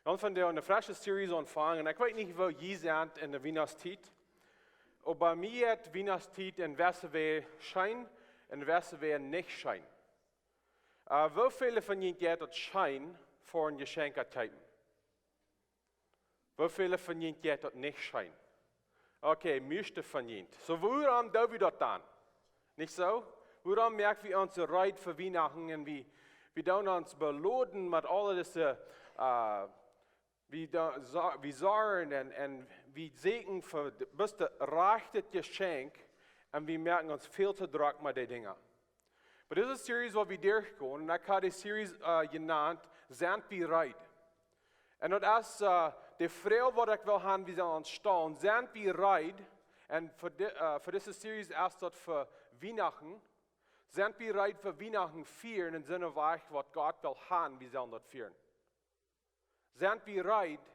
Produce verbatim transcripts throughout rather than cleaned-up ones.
Dan von de, de fresche Series aunfangen. Ekj weet nich, woo jie sent enne Wienachtstiet. Oba bie mie jeit Wienachtstiet en wesse Wäaj scheen, en wesse Wäaj nich scheen. Uh, woo väle von junt jeit daut scheen fa een Jeschenkj to kjeepen? Woo väle von junt jeit daut nich scheen? Okay, mieeschte von junt. So, wuarom doo wie daut dan? Nich soo? Wuarom moak wie ons reed fa Wienachten un wie, wie doonen ons beloden met aule dise, uh, wie, da, so, wie Sorjen un, un wie sieekjen fa de, bloos daut rajchte Jeschenkj un wie moaken ons väl too drock met dee Dinja. Oba dise Series, waut wie derchgonen, un ekj hab dee Series, uh, jenant, Sent wie reed? Un daut es, uh, de Froag, waut ekj well haben, wie sellen ons stalen. Sent wie reed? Un fa di-, uh, fa dise Series es daut fa Wienachten. Sent wie reed fa Wienachten fieren en soon Wajch, waut Gott well haben, wie sellen daut fieren? Sent wie reed,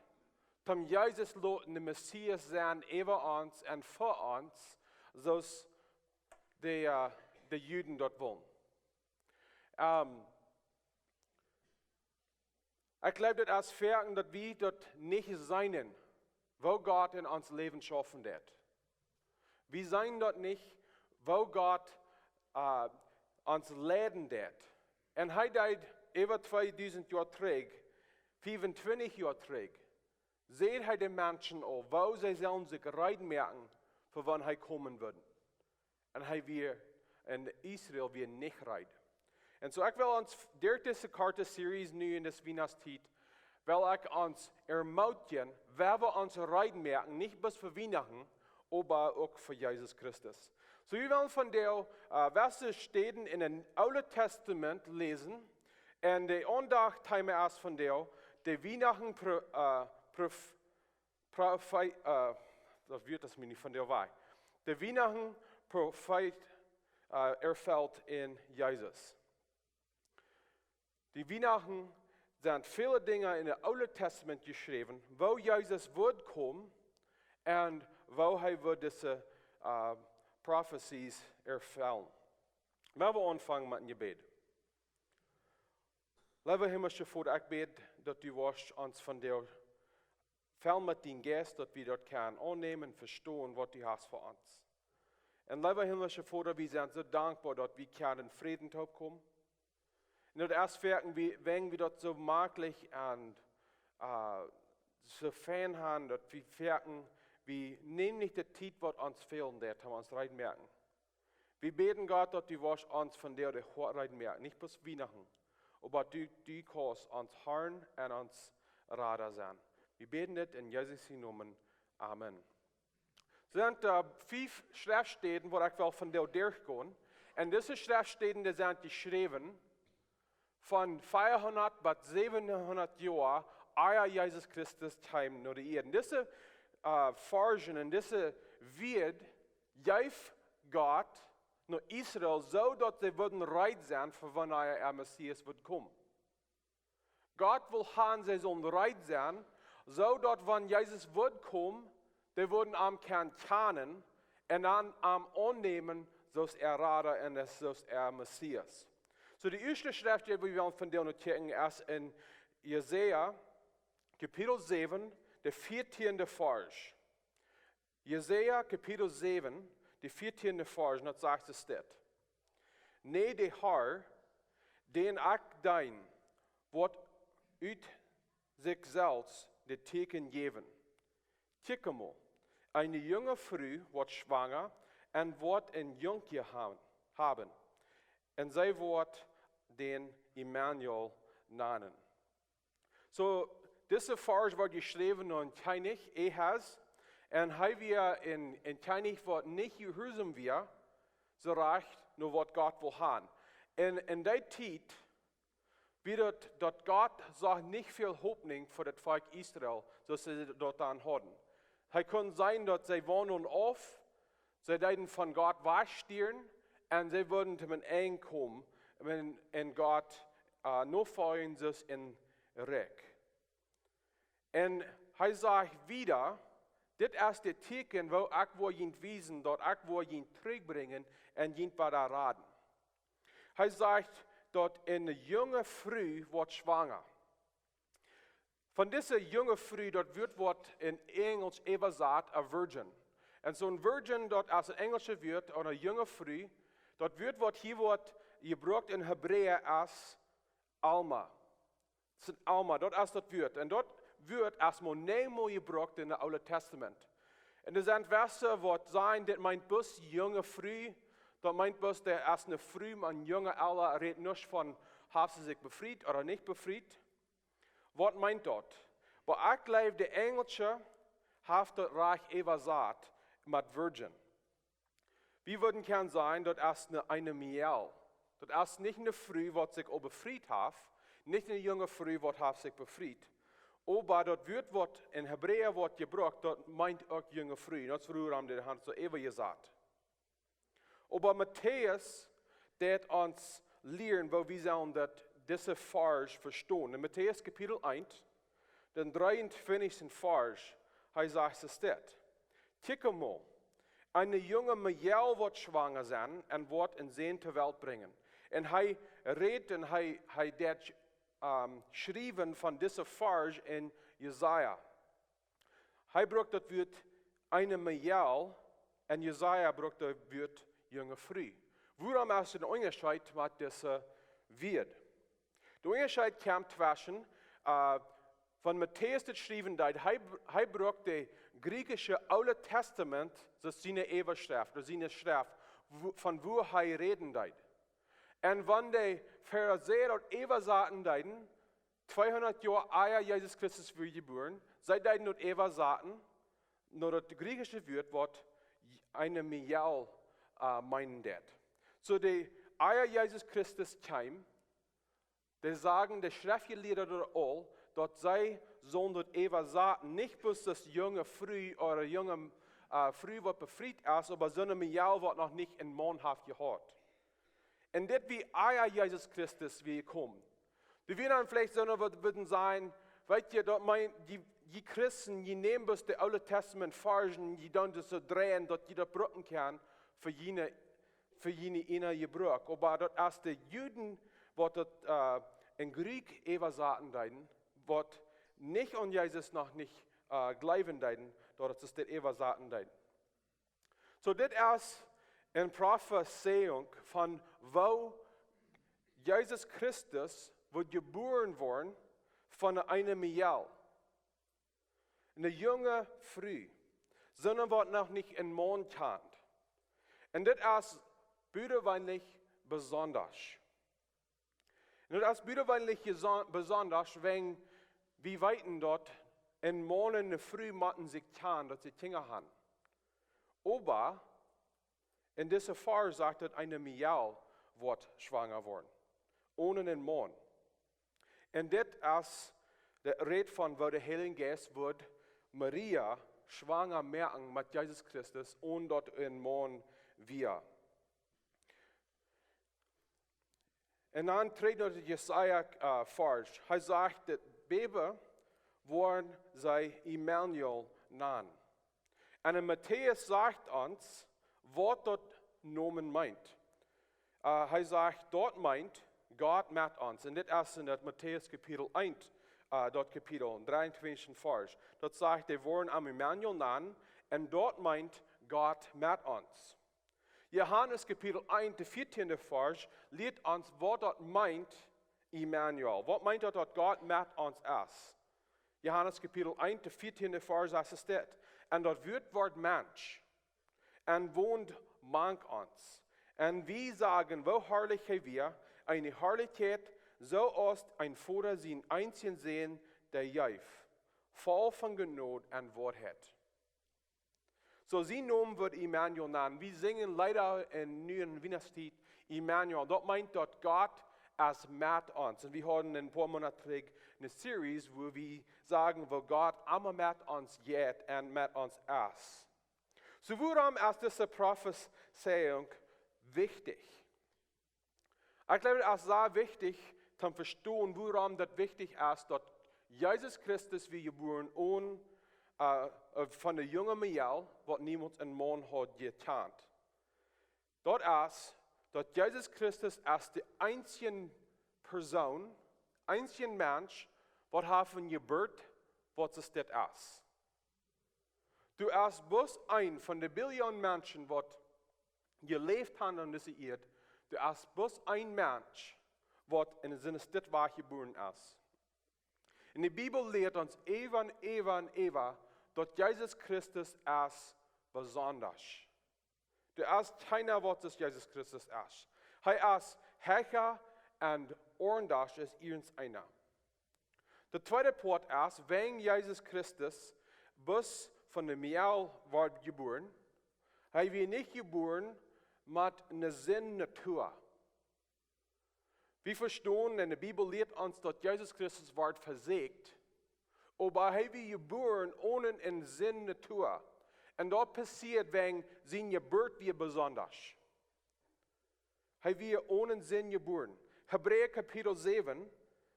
om Jesus loten de Messias sennen äwa ons un fa ons, soo aus de, uh, de Juden daut wullen? Um, ekj jleew, daut es foaken, daut wie daut nich seenen, woo Gott en ons Läwen schaufen deit. Wie seenen daut nich, woo Gott, uh, ons leiden deit. Un hee deed äwa tweedusent Joa trigj, fiefuntwintich Joa trigj, säd hee de Menschen aul, woo see sellen sikj reed moaken fa wan hee komen wudd. Un hee wia, un Israel wia nich reed. Un so ekj well ons derch dise korte Series nu en dise Wienachtstiet, well ekj ons ermutigen, woo wie ons reed moaken, nich bloos fa Wienachten, oba uk fa Jesus Christus. So, wie wellen vondoag, uh, wesse Städen en daut Oole Tastament läsen. Un de Aundachtthema es vondoag, de Wienachten pro-, uh, prof-, Profeet, uh, daut Wuat es mie nich von de Wajch. De Wienachten Profeet, uh, erfelt en Jesus. De Wienachten sent väle Dinja en daut Oole Tastament jeschräwen, woo Jesus wudd komen un woo hee wudd dise, uh, prophecies erfellen. Lot ons aunfangen met een Jebäd. Leewa himlischa Voda, ekj bäd, daut du woascht ons vondoag fellen met dienen Jeist, daut wie daut kjennen aunnämen un vestonen, waut du hast fa ons. Un leewa himlischa Voda, wie sent soo dankboa, daut wie kjennen en Fräd toopkomen. Un daut es foaken, wie, wan wie daut soo maklich un, uh, soo fein haben, daut wie foaken, wie nämen nich de Tiet, waut ons fält, om ons reed to moaken. Wie bäden, Gott, daut du woascht ons vondoag de Hoat reed moaken, nich bloos Wienachten, oba du, du kaust ons Harn un ons Rada sennen. Wie bäden dit en Jesus sienen Nomen. Amen. Sent, uh, fief Schreftstäden, waut ekj well vondoag derchgonen. Un dise Schreftstäden, dee sent jeschräwen von fiefhundat bat säwenhundat Joa, ea Jesus Christus kjeem no de Ieed. Dise, uh, Varschen un dise Wieed jeef Gott no Israel, soo daut see wudden reed sennen fa wan de Messias wudd komen. Gott wull haben, see sullen reed sennen, soo daut wan Jesus wudd komen, dee wudden am kjennen kjanen un dan am aunnämen, soo aus äa Rada un soo aus äa Messias. So, de ieeschte Schreft, dee wie wellen vondoag no kjikjen, es en Jesaja, Kapitel säwen, de vieetieende Varsch. Jesaja, Kapitel säwen, de vieetieende Varsch, un daut sajcht soo dit: "Nä, de Har, dän ekj deen, woat ut sikj selfst de Tieekjen jäwen. Kjikj emol, eene junge Fru woat schwanga un woat een Jungkje han-, haben, un see woat dän Immanuel nanen." So, dise Varsch woat jeschräwen no een Kjennich, Ahas, un hee wia een, een Kjennich, waut nich jehuarsom wia, soo rajcht no waut Gott wull haben. Un en dee Tiet wia daut, daut Gott sach nich väl Hopninj fa daut Volkj Israel, soo aus see daut dan hauden. Hee kunn seenen, daut see von Gott auf, see deeden von Gott wajchstieren, un see wudden to een Enj komen, un, un Gott, uh, nofoljen, soo aus een Rikj. Un hee sajcht wieda: "Dit es daut Tieekjen, woo ekj woa junt wiesen, daut ekj woa junt trigjbrinjen un junt wada raden." Hee sajcht, daut eene junge Fru woat schwanga. Von dise junge Fru, daut Wuat woat en Enjelsch äwasat a virgin. Un soon virgin, daut es een enjelschet Wuat, ooda eene junge Fru, daut Wuat, waut hia woat jebrukt en Hebräisch, es Alma. Daut es Alma, daut es daut Wuat. Un daut Wuat es mau niemols jebrukt en daut Oole Tastament. Un doa sent Varsch, waut sajen, dit meent bloos junge Fru, daut meent bloos, daut es eene Fru, mau een junge Ella, rät nuscht von, haft see sikj befriet ooda nich befriet. Waut meent daut? Oba ekj jleew, de Enjelsche haft daut rajcht äwasat met virgin. Wie wudden kjennen sajen, daut es eene, eene Mejal. Daut es nich eene Fru, waut sikj aul befriet haft, nich eene junge Fru, waut haft sikj befriet. Oba daut Wuat, waut en Hebräisch woat jebrukt, daut meent uk junge Fru. Daut es wuarom dee haft soo äwasat. Oba Matäus deit ons lieren, woo wie sellen daut, dise Varsch vestonen. En Matäus Kapitel eent, dän dreeuntwintichsten Varsch, hee sajcht, es dit: Kjikj mol, eene junge Mejal woat schwanga sennen un woat een Sän to Welt brinjen. Un hee rät un hee, hee deit, ähm, schriewen von dise Varsch en Jesaja. Hee brukt daut Wuat eene Mejal un Jesaja brukt daut Wuat junge Fru. Wuarom es een Unjascheet met dise Wieed? De Unjascheet kjemt tweschen, äh, wan Matäus dit schriewen deed, hee, hee brukt daut griechische Oole Tastament, daut es siene Äwaschreft, daut es siene Schreft, wua-, von wua hee räden deed. Un wan de Farisäa daut äwasaten deeden, tweehundat Joa ea Jesus Christus wort jebuaren, see deeden daut äwasaten no daut griechische Wuat, waut eene Mejal, äh, meenen deit. Soo, de, ea Jesus Christus kjeem, dee sagen, de Schreftjelieede doa aul, daut see sullen daut äwasaten, nich bloos aus junge Fru ooda junge, äh, Fru, waut befriet es, oba soone Mejal, waut noch nich een Maun haft jehaut. Un dit wia ea Jesus Christus wia jekomen. Dee wieren dan veleicht soone, waut wudden sajen, weet jie, daut meent, jie, jie Christen, jie nämen bloos de Oole Tastament Varschen, jie doonen daut soo dreien, daut jie daut brucken kjennen fa june, fa june eejne Jebruak. Oba daut es de Juden, waut daut, äh, en Griech äwasaten deeden, waut nich aun Jesus noch nich, äh, jleewen deeden, daut see daut äwasaten deeden. Soo, dit es eene Profezeiunk von woo Jesus Christus woat jebuaren woaren von eene Mejal. Eene junge Fru, soone, waut noch nich een Maun kjant. Un dit es butajeweenlich besonda. Un daut es butajeweenlich jeson-, besonda, wäajen wie weeten, daut een Maun un eene Fru motten sikj kjanen, daut see Kjinja haben. Oba en dise Varsch sajcht daut, eene Mejal woat schwanga woaren, onen een Maun. Un dit es de Räd von woo de Heilje Jeist wudd Maria schwanga moaken met Jesus Christus, onen daut een Maun wia. Un dan trigj no de Jesaja, äh, Varsch. Hee sajcht, daut Bäbe woaren see Immanuel nanen. Un en Matäus sajcht ons, waut daut Nomen meent. Äh, hee sajcht, daut meent Gott met ons. Un dit es en daut Matäus Kapitel eent, äh, daut Kapitel, dreeuntwintichsten Varsch. Daut sajcht, dee woaren am Immanuel nanen, un daut meent Gott met ons. Johanes Kapitel eent, de vieetieende Varsch, lieet ons, waut daut meent, Immanuel. Waut meent daut, daut Gott met ons es? Johanes Kapitel eent, de vieetieende Varsch, es dit: Un daut Wuat wort Mensch un wond mank ons. Un wie sagen, woo harlich hee wia, eene Harlichkjeit, soo aus een Voda sienen eensjen Sän dee jeef, voll von Jnod un Woarheit. Soo, sien Nomen woat Immanuel jenaut. Wie sinjen Leeda en nu en Wienachtstiet, Immanuel. Daut meent, daut Gott es met ons. Un wie hauden een poa Moonat trigj eene Series, wua wie sagen, woo Gott emma met ons jeit un met ons es. Soo, wuarom es dise Profezeiunk wichtich? Ekj jleew, daut es sea wichtich to vestonen, wuarom daut wichtich es, daut Jesus Christus wort jebuaren onen, äh, äh, von de junge Mejal, waut niemols een Maun haud jekjant. Daut es, daut Jesus Christus es de eensje Persoon, eensje Mensch, Waut haft een Jeburt, waut es dit es? Du best bloos een von de Biljonen Menschen, waut jeläft haben aun dise Ieed. Du best bloos een Mensch, waut en de Sinn es dit, waut jebuaren es. En de Bibel lieet ons äwa un äwa un äwa, daut Jesus Christus es besondasch. Du best kjeena, waut es Jesus Christus es. Hee es hecha un aundasch aus irjent eena. De tweede Poat es, wan Jesus Christus bloos von de Mejal wort jebuaren, hee wia nich jebuaren met eene Sindnatua. Wie vestonen, en de Bibel lieet ons, daut Jesus Christus wort vesieekjt, oba hee wia jebuaren onen eene Sindnatua. Un daut passieed wäajen siene Jeburt wia besondasch. Hee wia onen Sind jebuaren. Hebräa Kapitel säwen,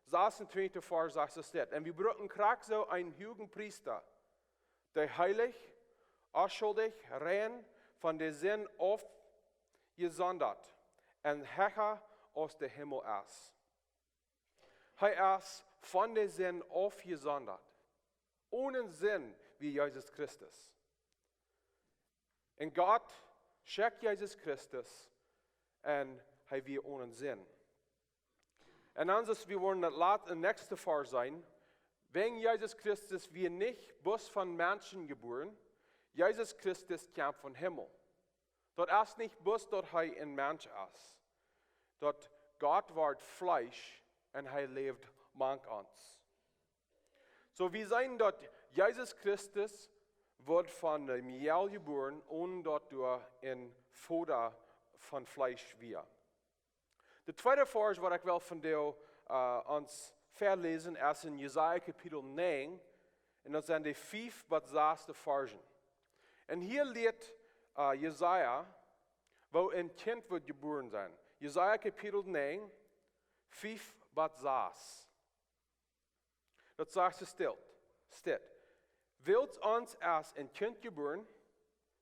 sasuntwintich Varsch sajcht et dit. Un wie brucken krakjt soo eenen huagen Priesta, dee heilich, onschuldich, rein, von de Sind aufjesondat un hecha aus de Himmel es. Hee es von de Sind aufjesondat. Onen Sind wia Jesus Christus. Un Gott schekjt Jesus Christus un hee wia onen Sind. Un dan, soo aus wie woaren daut lat-, de näakjste Varsch seenen, wan Jesus Christus wia nich bloos von Menschen jebuaren, Jesus Christus kjemt vom Himmel. Daut es nich bloos, daut hee een Mensch es. Daut Gott wort Fleesch un hee läwd mank ons. Soo, wie seenen, daut Jesus Christus wort von de Mejal jebuaren, onen daut doa een Voda von Fleesch wia. De tweede Varsch, waut ekj well vondoag, äh, ons väaläsen, es en Jesaja Kapitel näajen, un daut sent de fiew bat sass Varschen. Un hia lieet, äh, Jesaja, woo een Kjint woat jebuaren sennen. Jesaja Kapitel näajen, fiew bat sass. Daut sajcht soo, stell, stell. Wiels ons es een Kjint jebuaren,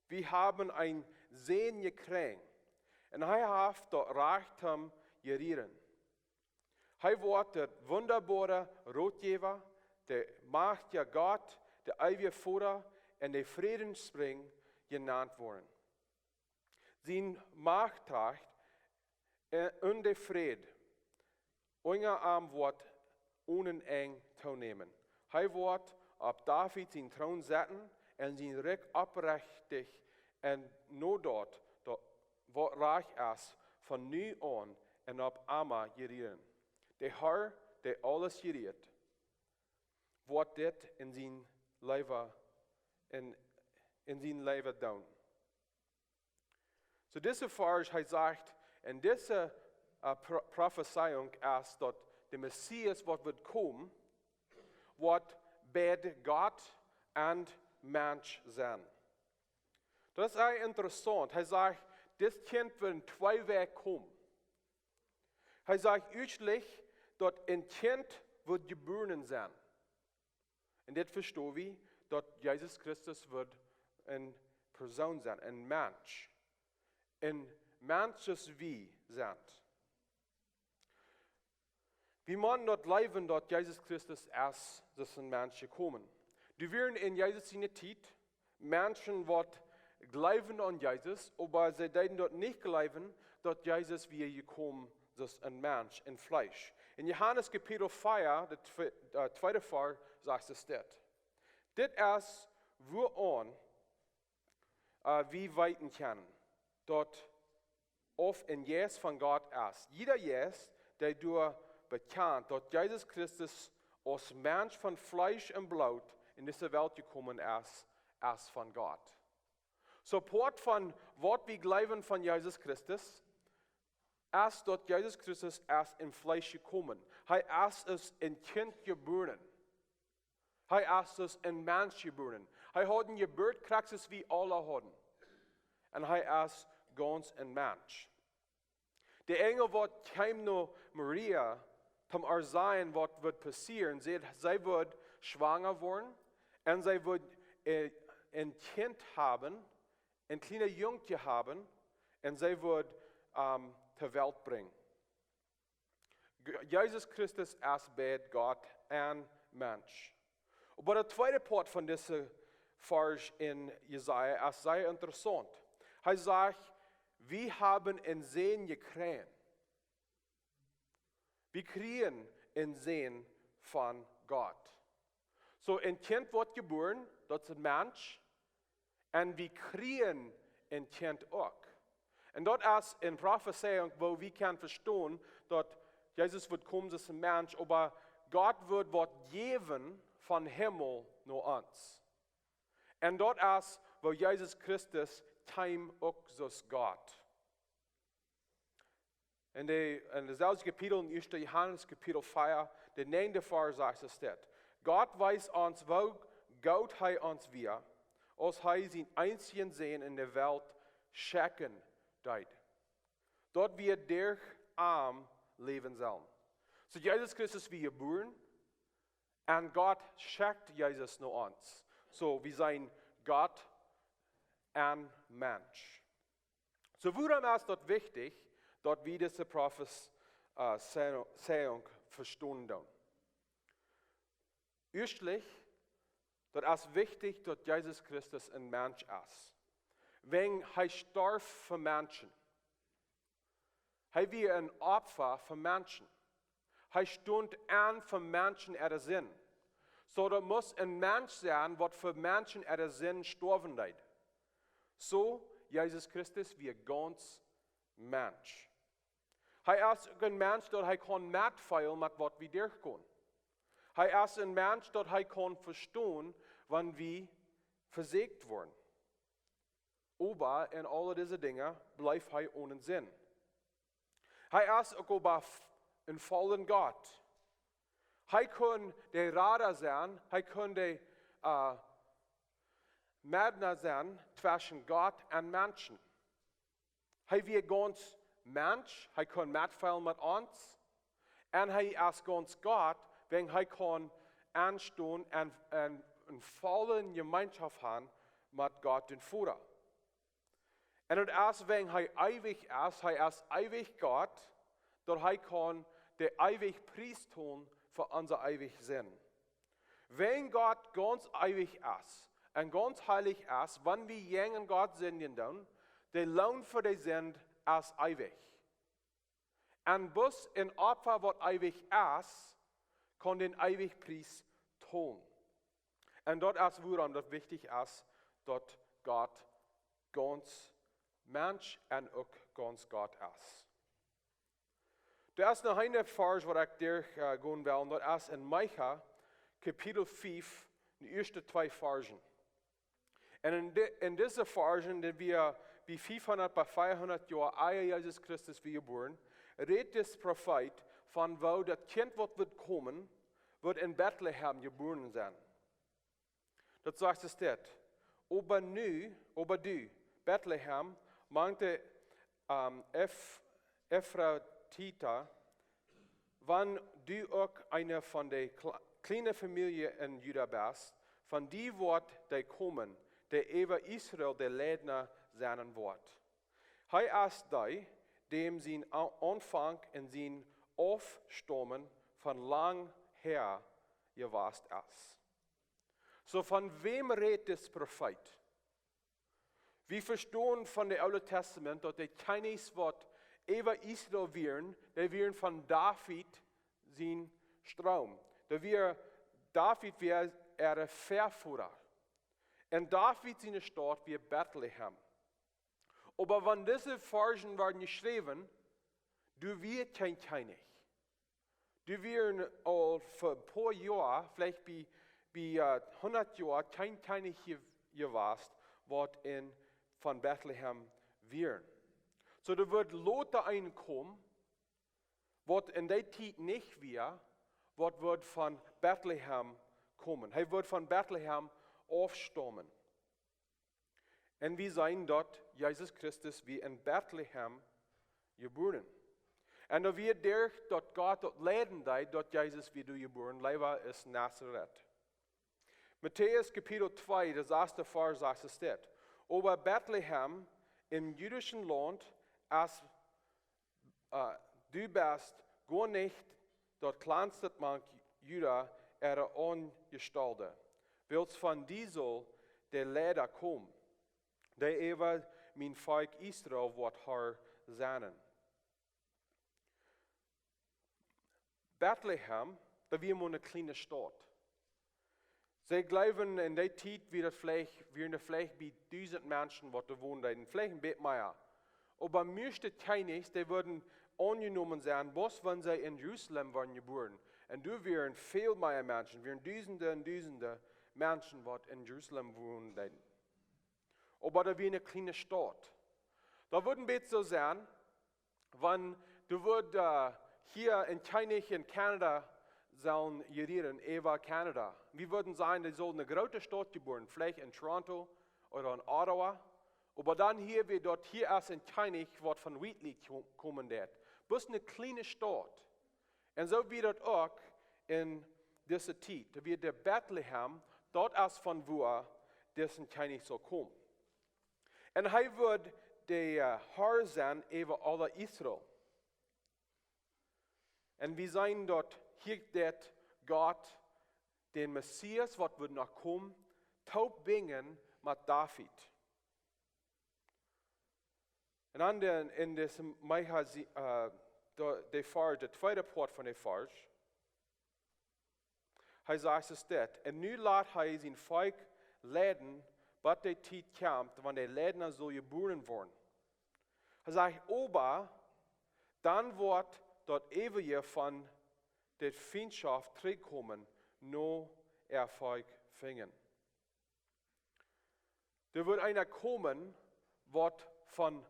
wie haben eenen Sän jekjräajen, un hee haft daut Rajcht toom rejieren. Hee woat de wundaboare Rotjäwa, de majchtja Gott, de eewja Voda un de Frädensprinj jenant woaren. Sien Machtrecht un de Fräd unja am woat onen Enj toonämen. Hee woat opp David sienen Troon setten un sien Rikj oprechtich un no daut, daut waut rajcht es, von nu aun un opp emma rejieren. De Har, dee aules rejieet, woat dit en sien Läwen, en, en sien Läwen doonen. Soo, dise Varsch, hee sajcht, en dise, äh, Pro-, Profezeiunk es, daut de Messias, waut woat komen, woat beid Gott un Mensch sennen. Daut es sea interessaunt. Hee sajcht, dit Kjint woat en twee Wäaj komen. Hee sajcht ieeschtlich, daut een Kjint woat jebuaren sennen. Un dit vesto wie, daut Jesus Christus woat eene Persoon sennen, een Mensch. Een Mensch soo aus wie sent. Wie motten daut jleewen, daut Jesus Christus es aus een Mensch jekomen. Doa wieren en Jesus siene Tiet Menschen, waut jleewden aun Jesus, oba see deeden daut nich jleewen, daut Jesus wia jekomen aus een Mensch en Fleesch. En Johanes Kapitel vea, de twe-, äh, tweede Varsch, sajcht et dit. Dit es, wuaraun, äh, wie weeten kjennen, daut auf een Jeist von Gott es. Jieda Jeist, dee doa bekjant, daut Jesus Christus aus Mensch von Fleesch un Bloot en dise Welt jekomen es, es von Gott. Soo Poat von waut wie jleewen von Jesus Christus, es daut Jesus Christus es en Fleesch jekomen. Hee es aus een Kjint jebuaren. Hee es aus een Mensch jebuaren. Hee haud ne Jeburt krakjt soo aus wie aule hauden. Un hee es gaunz een Mensch. De Enjel, waut kjeem no Maria, toom ar sajen, waut woat passieren, säd, see woat schwanga woaren un see woat, äh, een Kjint haben, een kjliena Jung haben, un see woat, ähm, to Welt brinjen. G-, Jesus Christus es beid Gott un Mensch. Oba de tweede Poat von dise Varsch en Jesaja es sea interessaunt. Hee sajcht: "Wie haben een Sän jekjräajen." Wie kjrieen een Sän von Gott. Soo, een Kjint woat jebuaren, daut es een Mensch, un wie kjrieen een Kjint uk. Un daut es eene Profezeiunk, woo wie kjennen vestonen, daut Jesus woat komen aus een Mensch, oba Gott woat waut jäwen von Himmel no ons. Un daut es, woo Jesus Christus kjeem uk aus Gott. En de, en deeselwje Kapitel, en ieeschte Johanes Kapitel vea, de näajende Varsch sajcht et dit: "Gott wiest ons, woo goot hee ons wia, aus hee sienen eensjen Sän en de Welt schekjen deed, daut wie derch am läwen sullen." Soo, Jesus Christus wia jebuaren, un Gott schekjt Jesus no ons. Soo, wie sent Gott un Mensch. Soo, wuarom es daut wichtich, daut wie dise Profezeiunk vestonen doonen? Ieeschtlich, daut es wichtich, daut Jesus Christus een Mensch es. Wäajen hee storf fa Menschen. Hee wia een Opfa fa Menschen. Hee stunt aun fa Menschen äare Sind. Soo, daut must een Mensch sennen, waut fa Menschen äare Sind stoawen deed. Soo, Jesus Christus wia gaunz Mensch. Hee es een Mensch, daut hee kunn metfeelen met waut wie derchgonen. Hee es een Mensch, daut hee kunn vestonen, wan wie vesieekjt woaren. Oba en aule dise Dinja bleef hee onen Sind. Hee es uk oba f-, een vollen Gott. Hee kunn de Rada sennen, hee kunn de, äh, Medna sennen tweschen Gott un Menschen. Hee wia gaunz Mensch, hee kunn metfeelen met ons. Un hee es gaunz Gott, wäajen hee kunn aunstonen un, un eene volle Jemeenschoft haben met Gott dän Voda. Un daut es, wäajen hee eewich es, hee es eewich Gott, daut hee kunn de eewje Pries tolen fa onse eewje Sind. Wäajen Gott gaunz eewich es un gaunz heilich es, wan wie jäajen Gott sindjen doonen, de Loon fa de Sind es eewich. Un bloos een Opfa, waut eewich es, kaun dän eewjen Pries tolen. Un daut es, wuarom daut wichtich es, daut Gott gaunz Mensch un uk gaunz Gott es. Doa es noch een Varsch, waut ekj derch, äh, gonen well, un daut es en Micha, Kapitel fief, de ieeschte twee Varschen. Un en di-, en dise Varschen, dee wia bie fiefhundat bat veahundat Joa ea Jesus Christus wia jebuaren, rät dis Profeet von woo daut Kjint, waut wudd komen, wudd en Betlehem jebuaren sennen. Daut sajcht et dit: "Oba nu, oba du, Betlehem, mank de, ähm, Ef-, Efratita, wan du uk eene von de kle-, kjliene Famielje en Juda best, von die woat dee komen, dee äwa Israel de Leida sennen woat. Hee es dee, däm sien Au-, Aunfank un sien Aufstomen von lang häa jewast es." Soo, von wäm rät dis Profeet? Wie vestonen von de Oole Testament, daut de Kjennichs, waut äwa Israel wieren, dee wieren von David sien Stam. Daut wia, David wia äare Väavoda. Un David siene Staut wia Betlehem. Oba wan dise Varschen worden jeschräwen, doa wia kjeen Kjennich. Doa wieren aul fa een poa Joa, veleicht bie, bie, äh, hundat Joa, kjeen Kjennich je-, jewast, waut en, von Betlehem wieren. Soo, doa wudd lota een komen, waut en dee Tiet nich wia, waut wudd von Betlehem komen. Hee wudd von Betlehem aufstomen. Un wie seenen, daut Jesus Christus wia en Betlehem jebuaren. Un daut wia doaderch, daut Gott daut leiden deed, daut Jesus wia doa jebuaren, leewa es Nazaret. Matäus Kapitel twee, de sasde Varsch sajcht et dit: "Oba Betlehem em judischen Launt es, äh, du best goa nich daut kjlanste mank Juda, äare Aunjestalde, wiels von die saul de Leida komen, dee äwa mien Volkj Israel woat Har sennen. Betlehem, daut wia mau eene kjliene Staut. See jleewen, en dee Tiet wia daut veleicht, wieren doa veleicht bie dusent Menschen, waut doa wonden, veleicht een bät mea. Oba mieeschte Kjennichs, dee wudden aunjenomen sennen, bloos wan see en Jerusalem wieren jebuaren. Un doa wieren väl mea Menschen, wieren Dusende un Dusende Menschen, waut en Jerusalem wonden. Oba daut wia eene kjliene Staut. Daut wudd een bät soo sennen, wan doa wudd, äh, hia een Kjennich en Canada sellen rejieren, äwa Canada. Wie wudden sajen, dee saul en eene groote Staut jebuaren, veleicht en Toronto ooda en Ottawa. Oba dan hia wia daut, hia es een Kjennich, waut von Wheatley ko-, komen deed. Bloos eene kjliene Staut. Un soo wia daut uk en dise Tiet. Daut wia de Betlehem, daut es von wua dise Kjennich saul komen. Un hee wudd de, äh, Har sennen äwa aul Israel. Un wie seenen daut hia, daut Gott dän Messias, waut wudd noch komen, toop binjen met David. Un dan de, en dise Mecha-, äh, de, de Varsch, de tweede Poat von de Varsch, hee sajcht es dit: "Un nu lat hee sien Volkj leiden, bat dee Tiet kjemt, wan de Leidna saul jebuaren woaren." Hee sajcht: "Oba dan woat daut Eewje von de Fientschoft trigjkomen, no äa Volkj finjen." Doa woat eena komen, waut von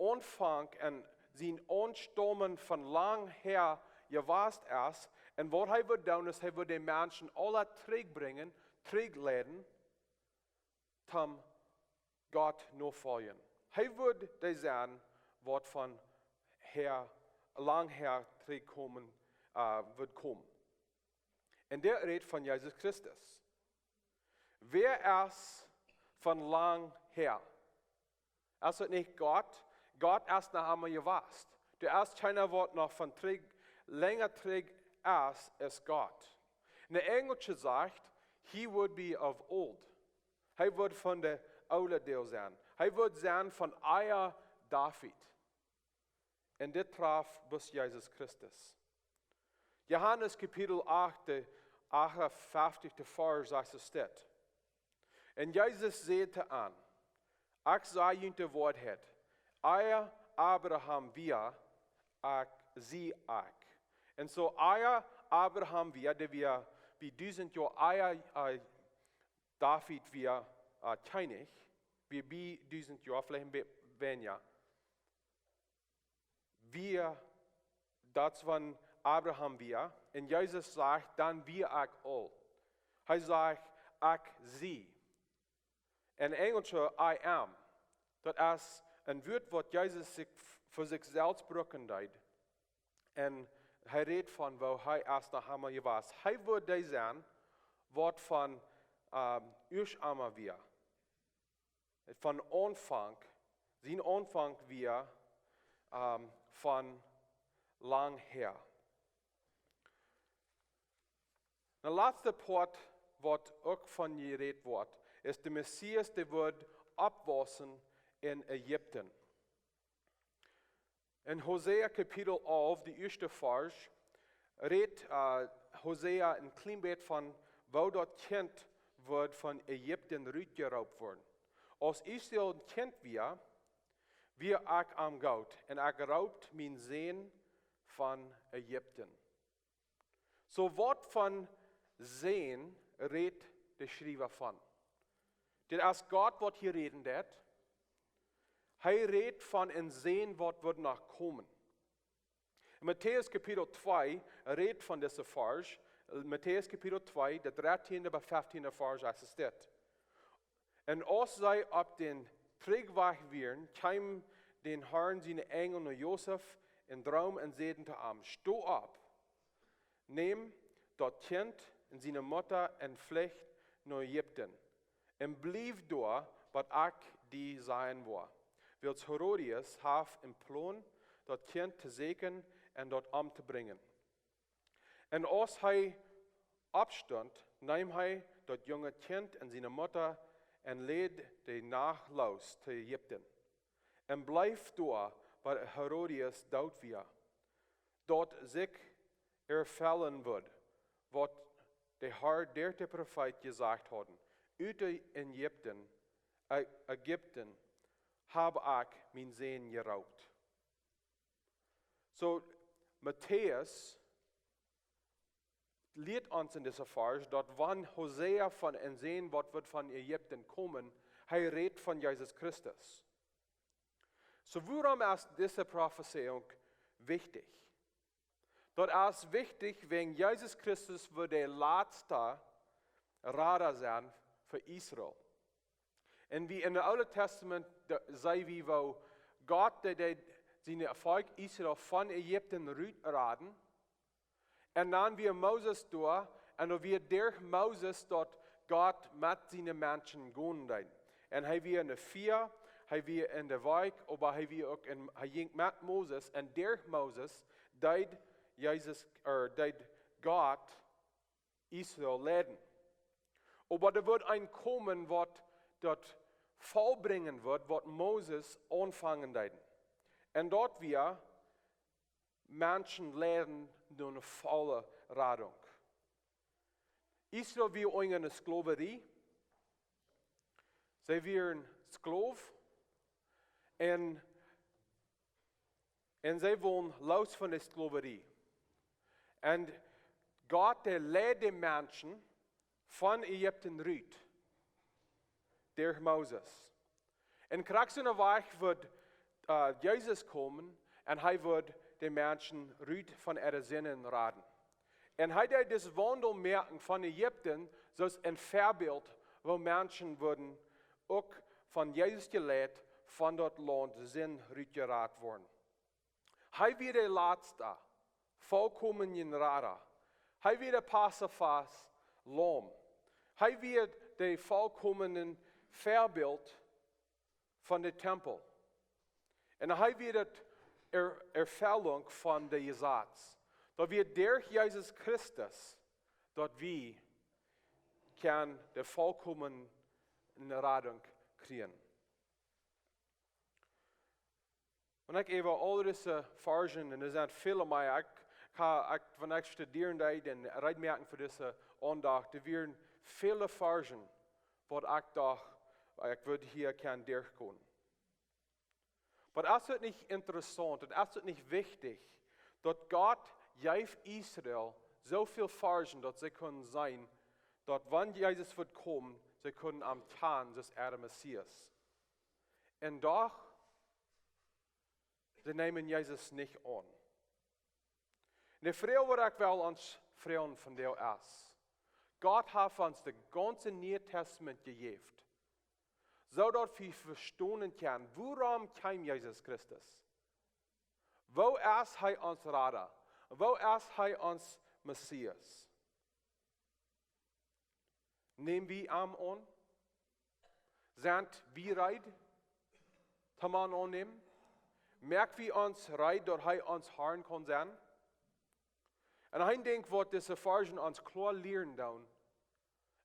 Aunfank aun sien Aunstaumen von lang häa jewast es. Un waut hee wudd doonen, es, hee wudd de Menschen aula trigjbrinjen, trigjleiden, toom Gott nofoljen. Hee wudd dee sennen, waut von häa, lang häa trigjkomen, äh, wudd komen. Un dit rät von Jesus Christus. Wäa es von lang häa? Es daut nich Gott? Gott es noch emma jewast. Doa es kjeena, waut noch von trigj, lenja trigj es, es Gott. Un de Enjelsche sajcht: "He would be of old." Hee wudd von de oole Tiet sennen. Hee wudd sennen von ea David. Un dit traf bloos Jesus Christus. Johanes Kapitel acht, de achtundfeftich, de Varsch, sajcht es dit: "Un Jesus säd to an: Ekj saj junt de Woarheit, ea Abraham wia, ekj sie ekj." Un soo ea Abraham wia, dee wia bie dusent Joa, ea, äh, David wia, äh, Kjennich, wia bie dusent Joa, veleicht een bät weinja. Wia, daut es wan Abraham wia. Un Jesus sajcht: "Dan wia ekj aul." Hee sajcht: "Ekj sie." En Enjelsche, "I am." Daut es een Wuat, waut Jesus sikj f-, fa sikj selfst brucken deed. Un hee rät von woo hee es noch emma jewast. Hee wudd dee sennen, waut von, ähm, ieescht emma wia. Von Aunfank, sien Aunfank wia, ähm, von lang häa. De latste Poat, waut uk von jerät woat, es de Messias, dee wudd oppwaussen en Ägipten. En Hosea Kapitel alf, de ieeschte Varsch, rät, äh, Hosea een kjlien bät von woo daut Kjint wudd von Ägipten rutjeroopt woaren. "Aus Israel een Kjint wia, wia ekj am goot, un ekj roopt mienen Sän von Ägipten." Soo, waut von Sän rät de Schriewa von? Dit es Gott, waut hia räden deed. Hee rät von een Sän, waut wudd noch komen. En Matäus Kapitel twee rät von dise Varsch. Matäus Kapitel twee, de dartieende bat feftiende Varsch, es dit: "Un aus see opp dän Trigjwajch wieren, kjeemen dän Harn siene Enjel no Josef em Droom un säden to am: Sto opp, nem daut Kjint un siene Mutta un flucht no Ägipten, un bliew doa, bat ekj die sajen woa. Wiels Herodes haft een Plon, daut Kjint to sieekjen un daut omtobrinjen." Un aus hee oppstunt, neem hee daut junge Kjint un siene Mutta un leet de Nacht loos to Ägipten un bleef doa, bat Herodes doot wia, daut sikj erfellen wudd, waut de Herr derch de Profeet jesajcht haud: Ut Ägipten, Ä-, Ägipten hab ekj mienen Sän jeroopt. So, Matäus lieet ons en dise Varsch, daut wan Hosea von een Sän, waut woat von Ägipten komen, hee rät von Jesus Christus. So, wuarom es dise Profezeiunk wichtich? Daut es wichtich, wäajen Jesus Christus woat de latsta Rada sennen fa Israel. Un wie en daut Oole Tastament, doa see wie, woo Gott, dee, dee sien Volkj Israel von Ägipten rutraden. Un dan wia Moses doa, un doa wia derch Moses, daut Gott met siene Menschen gonen deed. Un hee wia en de Fia, hee wia en de Wolkj, oba hee wia uk en, hee jinkj met Moses, un derch Moses deed Jesus, ea, deed Gott Israel leiden. Oba doa woat een komen, waut daut vollbrinjen woat, waut Moses aunfangen deed. Un daut wia Menschen leiden no eene volle Radunk. Israel wia unja eene Sklaverie. See wieren Sklaven. Un, un see wullen loos von de Sklaverie. Un Gott, dee leid de Menschen von Ägipten rut derch Moses. Un krakjt soo wia, wudd, ea, Jesus komen un hee wudd de Menschen rut von äare Sinden raden. Un hee deed dis Waundel moaken von Ägipten, soo aus een Väabilt, woo Menschen wudden uk von Jesus jeleit, von daut Launt Sind rutjerat woaren. Hee wia de latsta, vollkomne Rada. Hee wia de Passafast Laum. Hee wia de vollkomne Väabilt von de Tempel. Un hee wia de Er-, Erfellunk von de Jesaz. Daut wia derch Jesus Christus, daut wie kjennen de vollkomne Radunk kjrieen. Wan ekj äwa aul dise Varschen, un doa sent väl mea, ekj, ekj ha, ekj, wan ekj studieren deed un reed moaken fa dise Aundacht, doa wieren väl Varschen, waut ekj docht, ekj wudd hia kjennen derchgonen. Oba es daut nich interessaunt, un es daut nich wichtich, daut Gott jeef Israel soo väl Varschen, daut see kunnen seenen, daut wan Jesus wudd komen, see kunnen am kjanen, soo aus de Messias. Un doch, see neemen Jesus nich aun. Un de Froag, waut ekj well ons froagen vondoag es: Gott haft ons daut gaunze Niee Tastament jejäft, soo daut wie vestonen kjennen, wuarom kjeem Jesus Christus? Woo es hee ons Rada? Woo es hee ons Messias? Näm wie am aun? Sent wie reed, am aunnämen? Moak wie ons reed, daut hee ons Herr kaun sennen? Un een Dinkj, waut dise Varschen ons kloa lieren doonen,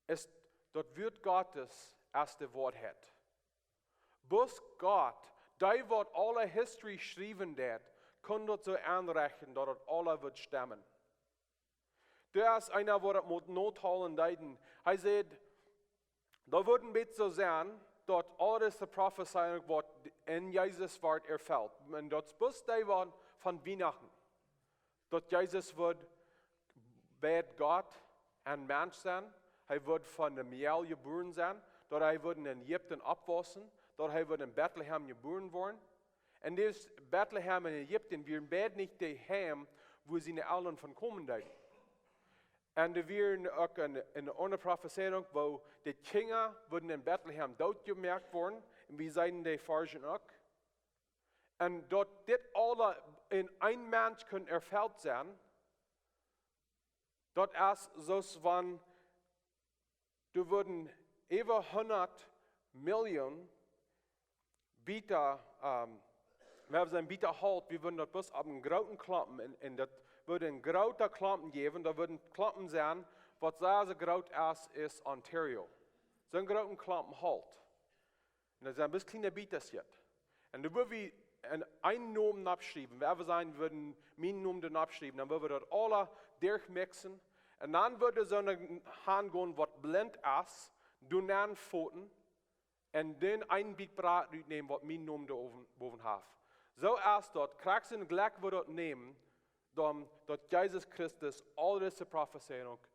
es, daut Wuat Gottes es de Woarheit. Bloos Gott, dee waut aule History schriewen deed, kunn daut soo enrechten, daut daut aula wudd stemmen. Doa es eena, waut daut mott notholen deeden. Hee säd, daut wudd een bät soo sennen, daut aul dise Profezeiunk, waut en Jesus wort erfelt. Un daut es bloos dee von, von Wienachten. Daut Jesus wudd bie Gott een Mensch sennen. Hee wudd von de Mejal jebuaren sennen. Daut hee wudd en Ägipten oppwausen. Daut hee wudd en Betlehem jebuaren woaren. Un dis Betlehem un Ägipten wieren beid nich de Heim, wua siene Elren von komen deeden. Un doa wia uk eene, eene aundre Profezeiunk, wua de Kjinja wudden en Betlehem dootjemoakt woaren. Un wie seenen de Varschen uk. Un daut dit aula en een Mensch kunn erfelt sennen, daut es soo aus wan doa wudden äwa hundat Millioon Bieta, ähm, wie haben een Bieta Holt, wie wudden daut bloos opp eenen grooten Klompen, un, un daut wudd een groota Klompen jäwen, daut wudden Klompen sennen, Waut sea, sea groot es, es Ontario. Soon grooten Klompen Holt. Un daut sent bloos kjliene Bietas hia. Un doa woa wie een, een Nomen oppschriewen. Wan wie sajen, wie wudden mienen Nomen doa oppschriewen, dan wudden wie daut aula derchmixen. Un dan wudd soon Haunt gonen, waut blint es, doa nenn foten un dan een Biet Broot rutnämen, waut mienen Nomen doa bowen, bowen haft. Soo es daut, krakjt soo jlikj wie daut nämen, dan daut Jesus Christus aul dise Profezeiunk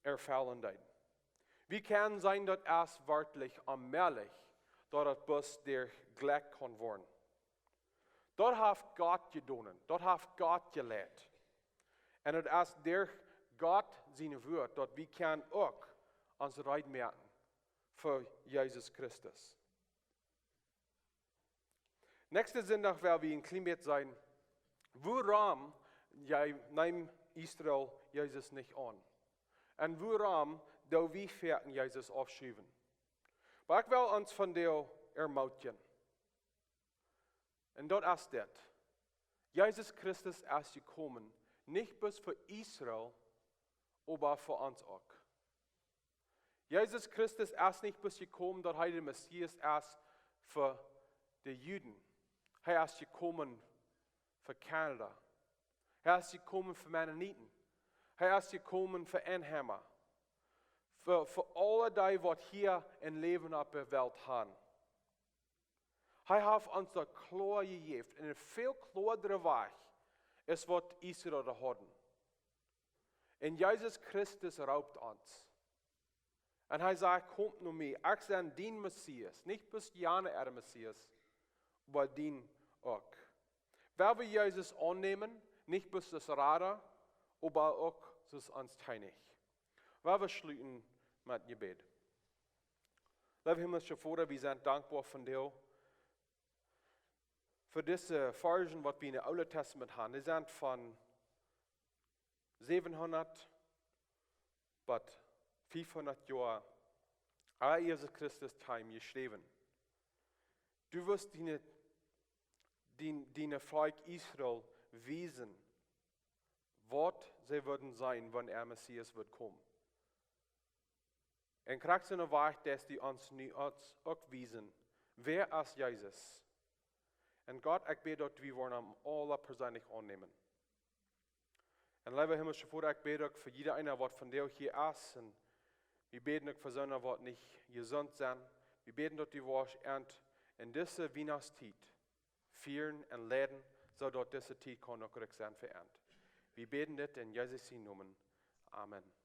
erfellen deed. Wie kjennen seenen, daut es werkjlich onmäajlich, daut daut bloos derch Jlikj kaun woaren. Daut haft Gott jedonen, daut haft Gott jeleit. Un daut es derch Gott sien Wuat, daut wie kjennen uk ons reed moaken fa Jesus Christus. Näakjsten Sindach woa wie een kjlien bät seenen, wuarom neem Israel Jesus nich aun? Un wuarom doo wie foaken Jesus aufschuwen? Oba ekj well ons vondoag ermootjen. Un daut es dit. Jesus Christus es jekomen, nich bloos fa Israel, oba fa ons uk. Jesus Christus es nich bloos jekomen, daut hee de Messias es fa de Juden. Hee es jekomen fa Kanada. Hee es jekomen fa Mennoniten. Hee es jekomen fa Einheima. Fa, fa aule dee, waut hia een Läwen opp de Welt han. Hee haft ons daut kloa jejäft, en een väl kloadre Wajch es waut Israel haud. Un Jesus Christus roopt ons. Un hee sajcht: "Komt no mie, ekj sie dien Messias." Nich bloos jane äa Messias, oba dien uk. Woa wie Jesus aunnämen, nich bloos aus Rada, oba uk aus ons Kjennich. Woa wie schluten met Jebäd. Leewa himmlischa Voda, wie sent dankboa vondoag fa dise Varschen, waut wie en daut Oole Tastament han. Dee sent von säwenhundat bat fiefhundat Joa ea Jesus Christus kjeem jeschräwen. Du wurscht diene, dien, diene Volkj Israel wiesen, waut see wudden sennen, wan de Messias wudd komen. Un krakjt soo wajch deist du ons nu uk wiesen, wäa es Jesus? Un Gott, ekj bäd, daut wie woaren am aula perseenlich aunnämen. Un leewa himmlischa Voda, ekj bäd uk fa jieda eena, waut vondoag hia es. Un wie bäden uk fa soone, waut nich jesunt sent. Wie bäden, daut du woascht an en dise Wienachtstiet fieren un leiden, soo daut dise Tiet kaun uk rikj sennen fa an. Wie bäden dit en Jesus sienen Nomen. Amen.